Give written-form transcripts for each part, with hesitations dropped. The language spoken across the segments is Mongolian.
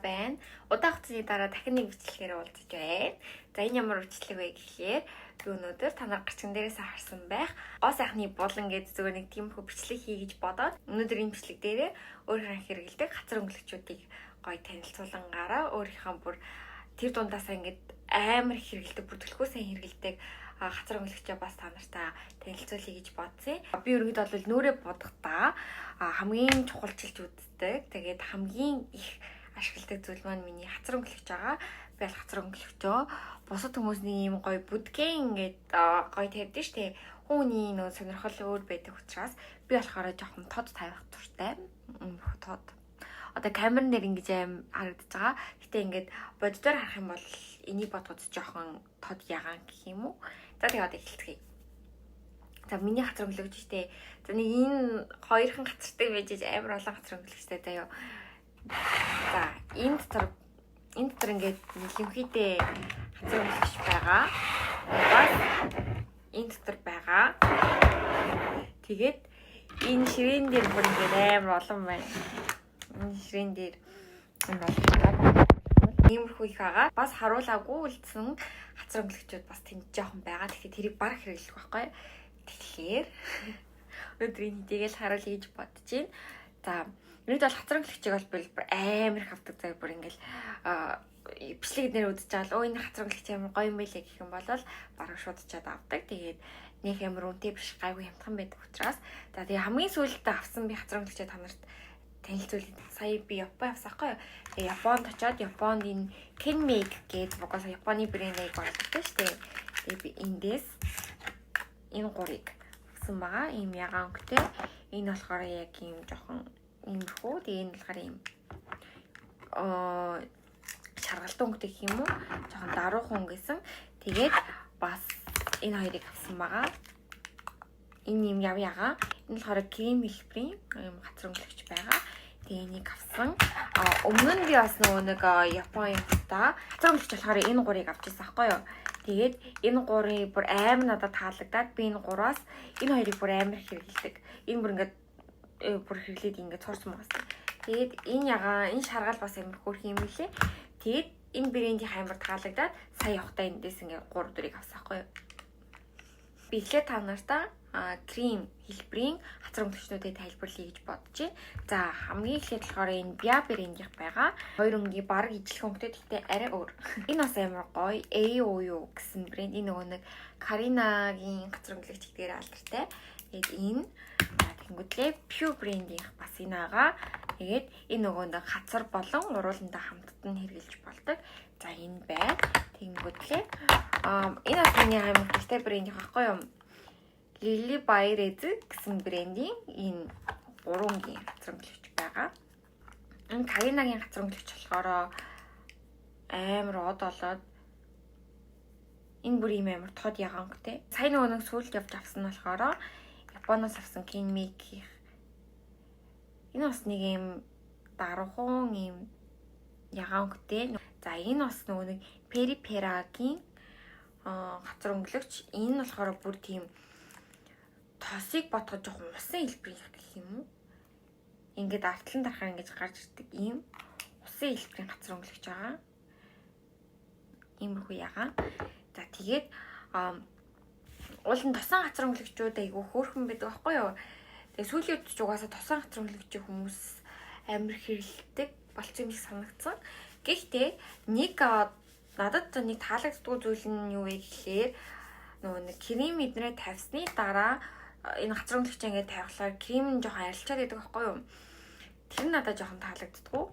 Байна. Удаан хугацааны дараа дахин нэг бичлэгээр уулзаж байна. За, энэ ямар бичлэг вэ гэхлээр би өнөөдөр та нар гарчган дээрээс харсан байх. Гоо сайхны булан гэж зүгээр нэг тиймэрхүү бичлэг хий гэж бодоод өнөөдөр энэ бичлэг дээрээ өөрийнхөө хэрэглэдэг хацар өнгөлөгчүүдийг гоё танилцуулангаараа өөрийнхөө бүр тэр дундаасаа ингээд амар их хэрэглэдэг, бүр түлхүү сайн хэрэглэдэг хацар өнгөлөгчөө бас та нартай танилцуулъя гэж бодсон. Би ерөнхийдөө бол нүүрээ будахдаа хамгийн чухалчилж үздэг. Тэгээд хамгийн их ашигладаг зүйл маань миний хацар өнгөлөгч байгаа. Би бол хацар өнгөлөгчөө бусад хүмүүсний ийм гоё бүдгэн ингээд гоё тавьдаг штэ. Хүний нөө сонирхол өөр байдаг учраас би болохоор жоохон тод тавих дуртай. Тод одоо камерын дээр ингэж аим харагдаж байгаа. Гэтэ ингээд боддоор харах юм бол энийг бодоход жоохон тод ягаан гэх юм уу. За, тэгээ одоо эхэлцгээе. За, миний хацар өнгөлөгч штэ. За, нэг энэ хоёрхан хацартай байж амар олон хацар өнгөлөгчтэй заяо. За, энэ дотор ингээд нэлэмхийдээ хацар өнгөлөгч байгаа. Бас энэ дотор байгаа. Тэгээд энэ ширээн дээр бүр ингээд амар олон байна. Энэ ширээн дээр энэ олон иймэрхүү их байгаа. Бас харуулаагүй үлдсэн хацар өнгөлөгчүүд бас тэнд жоохон байгаа. Тэгэхээр тэрийг бараг хэрэглэх байхгүй. Тэгэхээр өнөөдөр энэ хэдийг л харуулъя гэж бодож байна. За, ерөнхийдөө бол хацар өнгөлөгчийг бол би амар их авдаг заяа, бүр ингээл бичлэг нэр үзэж байгаа л өө, энэ хацар өнгөлөгч амар гоё юм байлээ гэх юм бол бараг шууд чад авдаг. Тэгээд нэг амар үнэтэй биш, гайгүй хямдхан байдаг учраас. За, тэгээ хамгийн сүүлд авсан би хацар өнгөлөгчөө та нарт танилцуулъя. Сая би Япон явсан байхгүй юу? Тэгээ Японд очиод Японд энэ Canmake гэдэг угаасаа Японы брэндийг оруулдаг шүү дээ. Тэгээ би эндээс энэ гурыг авсан байгаа. Ийм ягаан өнгөтэй. Энэ болохоор яг ийм жоохон иймэрхүү. Тэгээ энэ болохоор ийм шаргалтын өнгөтэй гэх юм уу? Жоохон даруухан өнгөсөн. Тэгээд бас энэ хоёрыг авсан байгаа. Энэ юм яв ягаа. Энэ болохоор крем хэлбэрийн юм хацар өнгөлөгч байгаа. Тэгээ энийг авсан. А өмнө нь би бас нөгөө нэг Япон явахдаа хацар өнгөлөгч болохоор энэ гурыг авч ирсэн аахгүй юу? Тэгээд энэ гурыг бүр амар надад таалагдаад би энэ гураас энэ хоёрыг бүр амар хэрэглэдэг. Энэ бүр ингээд бүр хэрэглээд ингээд цорсон байгаас. Тэгээд энэ ягаан, энэ шаргал бас амар хөөрхөн юм лээ. Тэгээд энэ брендийн амар таалагдаад сая явахдаа эндээс ингээд 3 дөрийг авсан аахгүй юу? Би эхлээд та нартай крем хэлбэрийн хацар өнгөлөгчнүүдэд тайлбарлая гэж бодож байна. За, хамгийн эхлээд болохоор энэ Bia брендийнх байгаа. Хоёр өнгийн бараг ижилхэн өнгөтэй, гэхдээ арай өөр. Энэ бас амар гоё. AOU гэсэн брэнд. Энэ нөгөө нэг Каринагийн хацар өнгөлөгч гэдгээр алдартай. Тэгээд энэ тэгэнгүүтлээ Pure брендийнх бас энэ байгаа. Тэгээд энэ нөгөө нэг хацар болон урууландаа хамтд нь хэрэглэж болдог. За, энэ байна. Тэгэнгүүтлээ энэ бас миний амар дуртай брендийнх байхгүй юу? Lilybyred гэсэн брендийн энэ гурван өнгийн хацар өнгөлөгч байгаа. Энэ Каринагийн хацар өнгөлөгч болохоор амар од олоод энэ бүр ийм амар тод ягаан өнгөтэй. Сая нөгөө нэг сүүлд явж авсан нь болохоор Японоос авсан Canmake. Энэ бас нэг ийм даруухан ийм ягаан өнгөтэй. За, энэ бас нөгөө нэг Peripera-гийн хацар өнгөлөгч. Энэ нь болохоор бүр тийм тосыг бодоход жоохон усан хэлбэрийн гэх юм уу? Ингээд артлан дарахаар ингэж гарч ирдэг ийм усан хэлбэрийн хацар өнгөлөгч байгаа. Иймэрхүү ягаан. За, тэгээд уул нь тосон хацар өнгөлөгчүүд айгүй хөөрхөн байдаг байхгүй юу? Тэгээ сүүлийн үед ч угаасаа тосон хацар өнгөлөгчийг хүмүүс амар хэрэглэдэг болцсон юм шиг санагдсан. Гэхдээ нэг надад нэг таалагддаггүй зүйл нь юу вэ гэхлээр нөгөө нэг крем эднэрээ тавьсны дараа энэ хацар өнгөлөгч ингээд тавихлаар крем нь жоохон арилчаад байдаг байхгүй юу? Тэр нь надад жоохон таалагддаггүй.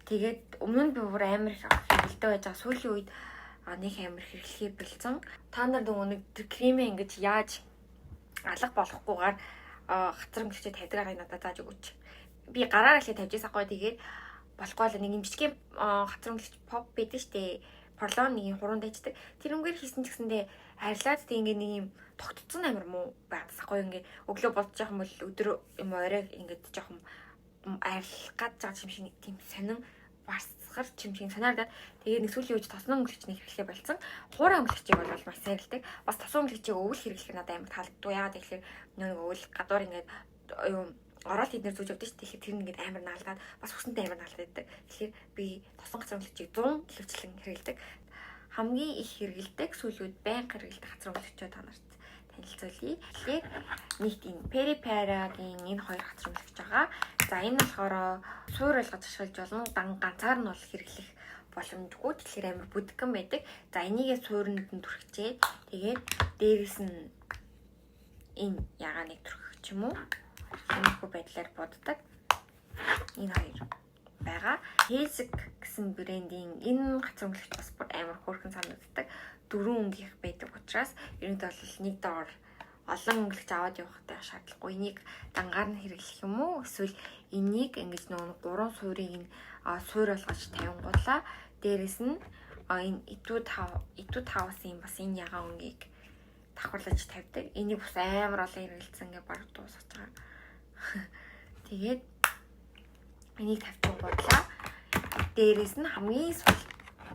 Тэгээд өмнө нь би бүр амар их хэрэглэдэг байж байгаа. Сүүлийн үед нэг амар хэрэглэхээ больсон. Та нар нөгөө нэг тэр кремээ ингэж яаж алга болохгүйгээр хацар өнгөлөгчөө тавьдаг байгааг надад зааж өгөөч. Би гараараа л тавьж байсан хгүй. Тэгээд болохгүй л нэг юм жижигхэн хацар өнгөлөгч pop байдаг штэ. Порлон нэг юм хуруунд дайчдаг. Тэр өнгөөр хийсэн ч гэсэндээ арилаад тэг ингээ нэг юм тогтцсон амар муу байгаадас ахгүй, ингээ өглөө бодож явах юм бол өдөр юм орой ингээд жоохон арилах гад байгаа юм шиг нэг тийм сонин барсгар чим шиг санаардаад, тэгээ нэг сүүлийн үед тосон өнгөлөгчнийг хэрэглэхээ больсон. Хуурай өнгөлөгчийг бол маш сайн хэрэглэдэг. Бас тосон өнгөлөгчийг өвөл хэрэглэх надад амар таалагддаг. Яагаад гэвэл нэг өвөл гадуур ингээд юу Ороод эднэр зүүж явдаг шүү дээ. Тэгэхээр тэр ингээд амар наалдаад, бас хүсэнтэй амар наалдаад байдаг. Тэгэхээр би тосон хацар өнгөлөгчийг 100 ихэвчлэн хэрэглэдэг. Хамгийн их хэрэглэдэг, сүүлүүд байнга хэрэглэдэг хацар өнгөлөгчөө та нарт танилцуулъя. Тэгэхээр нэгт энэ Peripera-гийн энэ хоёр хацар өнгөлөгч байгаа. За, энэ болохоор суур ойлгож ашиглаж болно. Дан ганцаар нь бол хэрэглэх боломжгүй. Тэгэхээр амар бүдгэн байдаг. За, энийгээ суурьнд нь түрхчээд, тэгээд дээрэс нь энэ ягааныг түрхэх ч юм уу. Иймэрхүү байдлаар буддаг. Энэ хоёр байгаа. Healsick гэсэн брендийн энэ хацар өнгөлөгч бас бүр амар хөөрхөн санагддаг. Дөрвөн өнгийнх байдаг учраас ерөнхийдөө бол нэг доор олон өнгөлөгч аваад явахтай шаардлагагүй. Энийг дангаар нь хэрэглэх юм уу? Эсвэл энийг ингэж нөгөө гурван суурийг нь суур болгож тавингуулаа. Дээрэс нь энэ Etude House-ын бас энэ ягаан өнгийг давхарлаж тавьдаг. Энийг бас амар олон хэрэглэсэн, ингээ баг дуусгаж байгаа. Тэгээд энийг тавьчихгуудлаа. Дээрэс нь хамгийн сүүл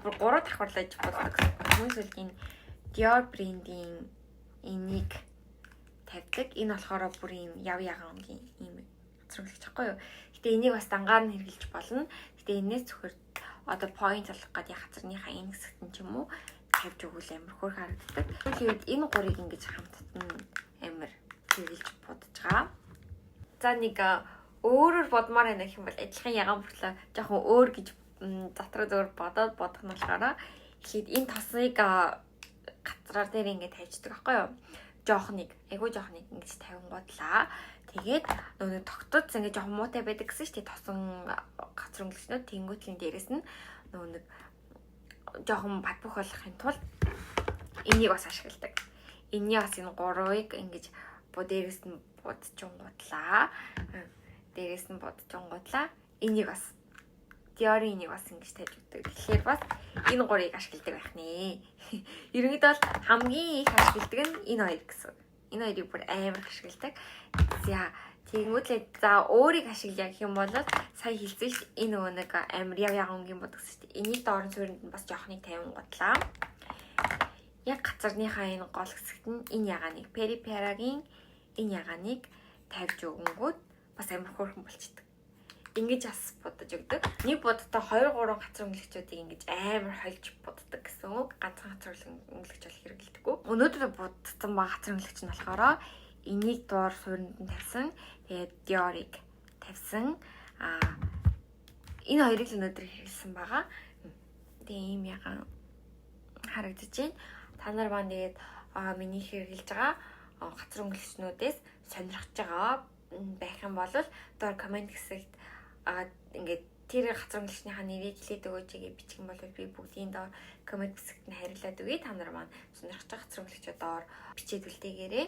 бүр гурав давхарлаж буддаг. Хамгийн сүүлд энэ Dior брендийн энийг тавьдаг. Энэ болохоор бүр ийм яв ягаан өнгийн ийм хацар өнгөлөгч байхгүй юу. Гэтэ энийг бас дангаар нь хэрэглэж болно. Гэтэ энэс зөвхөн одоо point болох гэдэг хацарныхаа энэ хэсэгт нь ч юм уу тавьж өгвөл амар хөөрхөн харагддаг. Сүүлийн үед энэ гурыг ингэж хамтд нь амар хэрэглэж будаж байгаа. За, нэг өөрөөр будмаар байна гэх юм бол адилхан ягаан мөртлөө жоохон өөр гэж дотроо зөөр бодоод бодох нь болохоор эхлээд энэ тосыг гацраар дээр ингэ тавьчихдаг байхгүй юу? Жоохныг, айгуу жоохныг ингэж тавингуудлаа. Тэгээд нөгөө тогтоц ингэ жоохон муутай байдаг гэсэн шүү дээ. Тосон гацар өнгөлөгчнүүд тэнгуүтлийн дээрэс нь нөгөө нэг жоохон бат бөх болохын тулд энийг бас ашигладаг. Энийний бас энэ гурвыг ингэж дээрээс нь будчингуудлаа. Дээрээс нь будчингуудлаа. Энийг бас Dior-ын энийг бас ингэж тавьж өгдөг. Тэгэхээр бас энэ гурыг ашигладаг байх нэ. Ерөнхийдөө бол хамгийн их ашигладаг нь энэ хоёр гэсэн. Энэ хоёрыг бүр амар их ашигладаг. За, тэгэнгүүтлээ за өөрийг ашиглая гэх юм бол сая хэлсэн шүү дээ. Энэ нөгөө нэг амар яв ягаан өнгийн будаг шүү дээ. Энийг доорн суурьнд нь бас жоохныг тавингуудлаа. Яг гацарныхаа энэ гол хэсэгт нь энэ ягааныг, Peripera-гийн энэ ягааныг тавьж өгөнгүүд бас амар хөөрхөн болчдөг. Ингэж бас будаж өгдөг. Нэг будтаа 2 3 хацар өнгөлөгчүүдийг ингэж амар хольж буддаг гэсэн үг. Ганцхан хацар өнгөлөгч бол хэрэглэдэггүй. Өнөөдөр будсан ба хацар өнгөлөгч нь болохоор энийг дуур суурьнд нь тавьсан. Тэгээд Dior-ыг тавьсан. Энэ хоёрыг л өнөөдөр хэрэглэсэн байгаа. Тэгээ ийм ягаан харагдаж байна. Та нар маань тэгээд миний хэрэглэж байгаа хацар өнгөлөгчнүүдээс сонирхож байгаа байх юм бол доор comment хэсэгт ингээд тэр хацар өнгөлөгчнийхаа нэрийг хэлээд өгөөч гэж бичих юм бол би бүгдийн доор comment хэсэгт нь хариулаад өгье. Та нар маань сонирхож байгаа хацар өнгөлөгчөө доор бичээд үлдээгээрэй.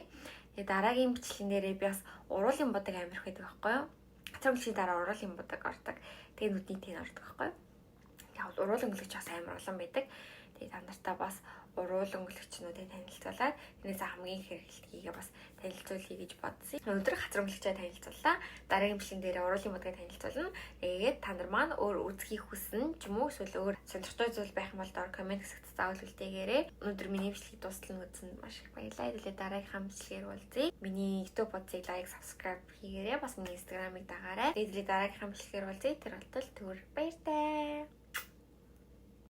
Тэгээ дараагийн бичлэгэн дээрээ би бас уруулын будаг амар их байдаг байхгүй юу? Хацар өнгөлөгчийн дараа уруулын будаг ордог. Тэгээ нүдний тэн ордог байхгүй юу? Яг уруул өнгөлөгч бас амар олон байдаг. Тэгээ та нартаа бас уруул өнгөлөгчнүүдэд танилцуулаад, тэрнээс хамгийн хэрэглэдгийгээ бас танилцуулъя гэж бодсон. Өнөөдөр хацар өнгөлөгчөө танилцууллаа. Дараагийн бичлэгэн дээр уруулын будгийг танилцуулна. Тэгээд та нар маань өөр үзхийг хүсэн ч юм уу, эсвэл өөр сонирхолтой зүйл байх юм бол доор comment хэсэгт заавал үлдээгээрэй. Өнөөдөр миний бичлэгийг дуустал нь үзсэнд маш их баярлалаа. Тэгээд дараагийнхаа бичлэгээр уулзъя. Миний YouTube хуудсыг like, subscribe хийгээрэй. Бас миний Instagram-ыг дагаарай. Тэгээд дараагийнхаа бичлэгээр уулзъя. Тэр болтол түр баяртай.